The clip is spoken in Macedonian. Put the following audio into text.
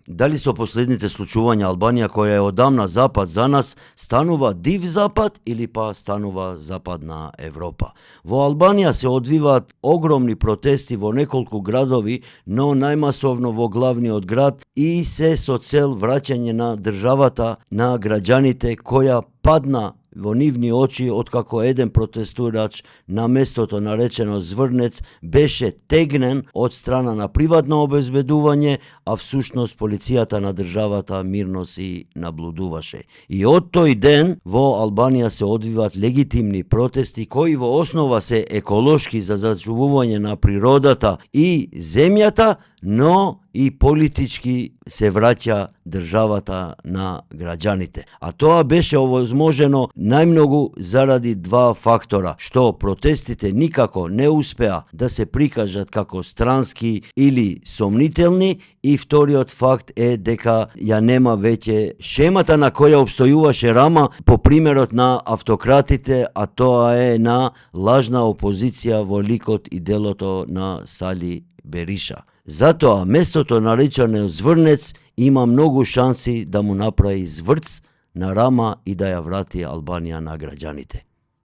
дали со последните случувања Албанија, која е одамна запад за нас, станува див запад или па станува западна Европа. Во Албанија се одвиваат огромни протести во неколку градови, но најмасовно во главниот град и се со цел враќање на државата на граѓаните која падна во нивни очи откако еден протестирач на местото наречено Зврнец беше тегнен од страна на приватно обезбедување, а всушност полицијата на државата мирно си наблудуваше. И од тој ден во Албанија се одвиваат легитимни протести кои во основа се еколошки за зачувување на природата и земјата, но и политички се враќа државата на граѓаните. А тоа беше овозможено најмногу заради два фактора, што протестите никако не успеа да се прикажат како странски или сомнителни, и вториот факт е дека ја нема веќе шемата на која обстојуваше Рама по примерот на автократите, а тоа е на лажна опозиција во ликот и делото на Сали Бериша. Затоа, местото наречено Зврнец има многу шанси да му направи зврц на Рама и да ја врати Албанија на граѓаните.